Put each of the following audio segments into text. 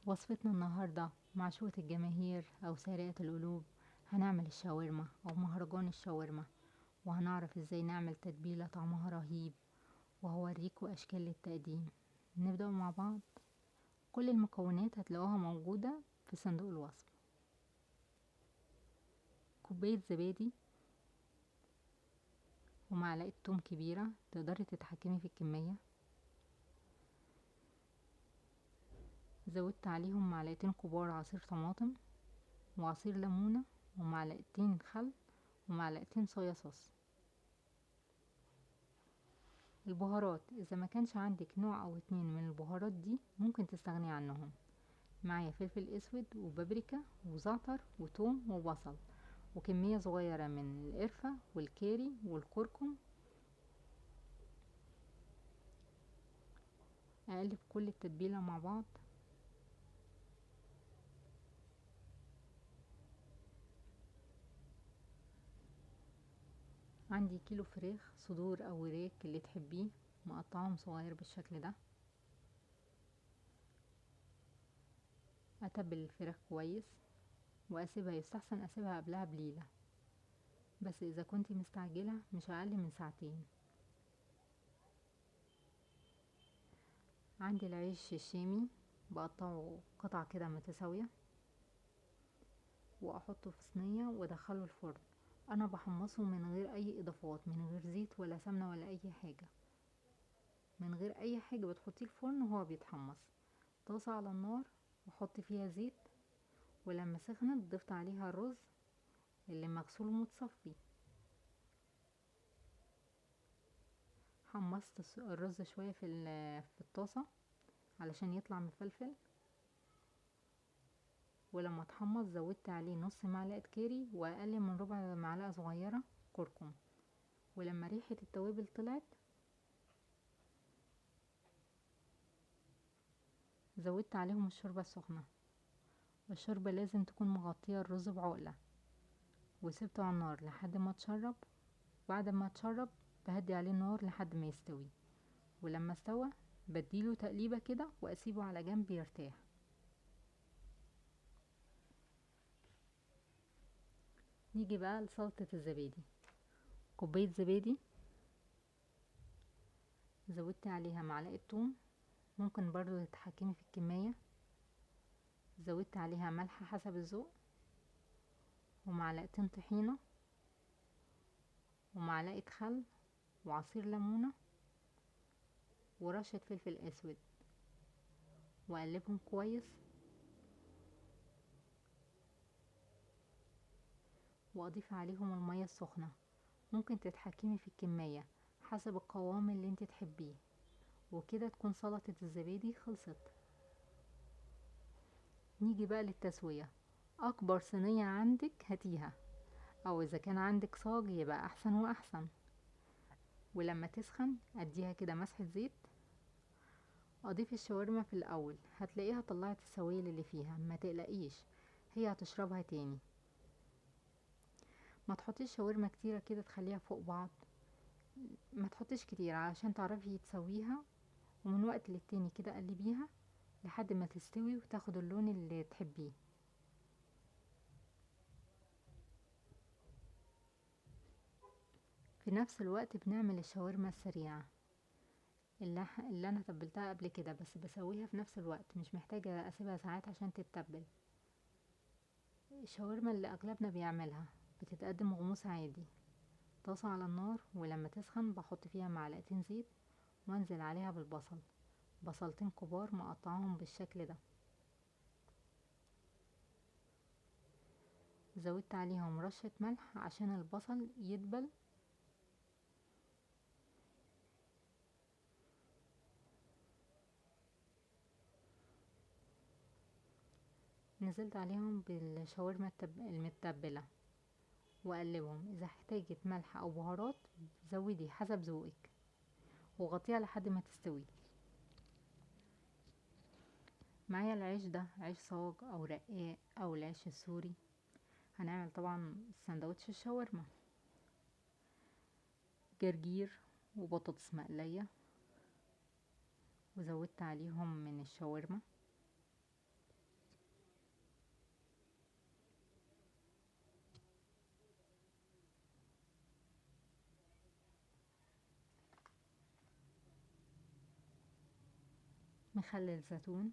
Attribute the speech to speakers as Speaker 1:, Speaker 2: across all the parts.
Speaker 1: وصفتنا النهاردة معشوقة الجماهير أو سارقة القلوب. هنعمل الشاورما أو مهرجان الشاورما، وهنعرف ازاي نعمل تتبيلة طعمها رهيب، وهوريكوا أشكال للتقديم. نبدأ مع بعض. كل المكونات هتلاقوها موجودة في صندوق الوصف. كوباية زبادي ومعلقة توم كبيرة، تقدري تتحكمي في الكمية. زودت عليهم معلقتين كبار عصير طماطم وعصير ليمونة ومعلقتين خل ومعلقتين صويا صوص. البهارات اذا ما كانش عندك نوع او اتنين من البهارات دي ممكن تستغني عنهم. معايا فلفل اسود وبابريكا وزعتر وتوم وبصل وكمية صغيرة من القرفة والكاري والكركم. اقلب كل التتبيلة مع بعض. عندي كيلو فراخ صدور او وراك اللي تحبيه، مقطعهم صغير بالشكل ده. اتبل الفراخ كويس واسيبها، يستحسن اسيبها قبلها بليلة، بس اذا كنت مستعجلة مش اقل من ساعتين. عندي العيش الشامي بقطعه قطع كده متساوية واحطه في صينية وادخله الفرن. انا بحمصه من غير اي اضافات، من غير زيت ولا سمنة ولا اي حاجة، من غير اي حاجة. بتحطيه الفرن وهو بيتحمص. طاسة على النار وحط فيها زيت، ولما سخنت ضفت عليها الرز اللي مغسول ومتصفي. حمصت الرز شوية في الطاسة علشان يطلع مفلفل، ولما اتحمص زودت عليه نص معلقة كاري واقل من ربع معلقة صغيرة كركم. ولما ريحة التوابل طلعت زودت عليهم الشوربة السخنة. الشوربة لازم تكون مغطية الرز بعقلة، وسبته على النار لحد ما اتشرب. بعد ما اتشرب بهدي عليه النار لحد ما يستوي، ولما استوى بديله تقليبة كده واسيبه على جنب يرتاح. نيجي بقى لسلطة الزبادي. كوباية زبادي زودت عليها معلقة توم، ممكن برضو تتحكمي في الكمية. زودت عليها ملح حسب الذوق، ومعلقتين طحينة، ومعلقة خل، وعصير ليمونة، ورشة فلفل اسود، واقلبهم كويس. واضيف عليهم المية السخنة، ممكن تتحكمي في الكمية حسب القوام اللي انت تحبيه. وكده تكون سلطة الزبادي خلصت. نيجي بقى للتسوية. اكبر صينية عندك هاتيها، او اذا كان عندك صاج يبقى احسن واحسن. ولما تسخن اديها كده مسحة زيت. اضيف الشاورما في الاول، هتلاقيها طلعت السوائل اللي فيها، ما تقلقيش هي هتشربها تاني. ما تحطيش شاورما كتيرة كده تخليها فوق بعض، ما تحطيش كتير علشان تعرفي تسويها. ومن وقت للتاني كده قلبيها لحد ما تستوي وتاخد اللون اللي تحبيه. في نفس الوقت بنعمل الشاورما السريعة اللي انا تبلتها قبل كده، بس بسويها في نفس الوقت، مش محتاجة اسيبها ساعات عشان تتبل. الشاورما اللي اغلبنا بيعملها بتتقدم غموس عادي. طاسة على النار، ولما تسخن بحط فيها معلقتين زيت وانزل عليها بالبصل، بصلتين كبار مقطعاهم بالشكل ده. زودت عليهم رشة ملح عشان البصل يدبل. نزلت عليهم بالشاورما المتبلة وقلبهم. اذا احتاجت ملح او بهارات زودي حسب ذوقك، وغطيها لحد ما تستوي. معايا العيش ده، عيش صاج او رقاق او العيش السوري. هنعمل طبعا سندوتش الشاورما، جرجير وبطاطس مقلية، وزودت عليهم من الشاورما. مخلل زيتون،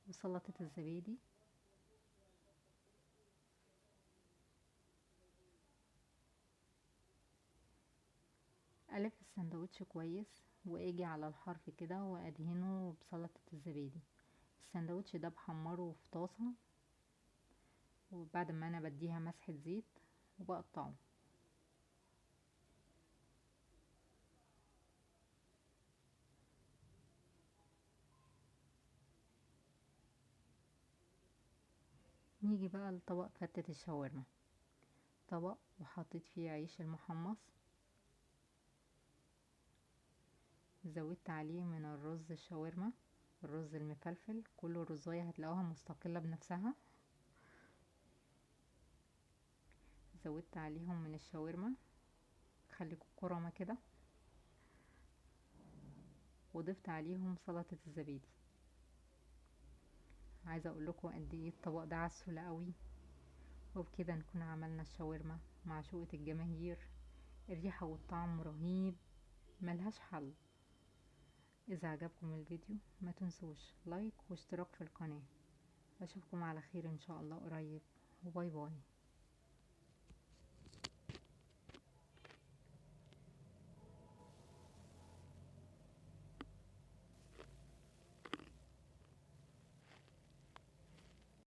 Speaker 1: وسلطة الزبادي، ألف السندوتش كويس واجي على الحرف كده وادهنه بسلطة الزبادي. السندوتش ده بحمره في طاسة، وبعد ما انا بديها مسحة زيت وبقطعه. نيجي بقى لطبق فتة الشاورما. طبق وحطيت فيه عيش المحمص، زودت عليه من الرز الشاورما، الرز المفلفل، كل رزاية هتلاقوها مستقلة بنفسها. زودت عليهم من الشاورما، خليكوا كرمة كده، وضفت عليهم سلطة الزبادي. عايزة اقول لكم قد ايه الطبق ده عسول قوي. وبكده نكون عملنا الشاورما معشوقة الجماهير. الريحة والطعم رهيب، ملهاش حل. اذا عجبكم الفيديو ما تنسوش لايك واشتراك في القناة. اشوفكم على خير ان شاء الله قريب، وباي باي.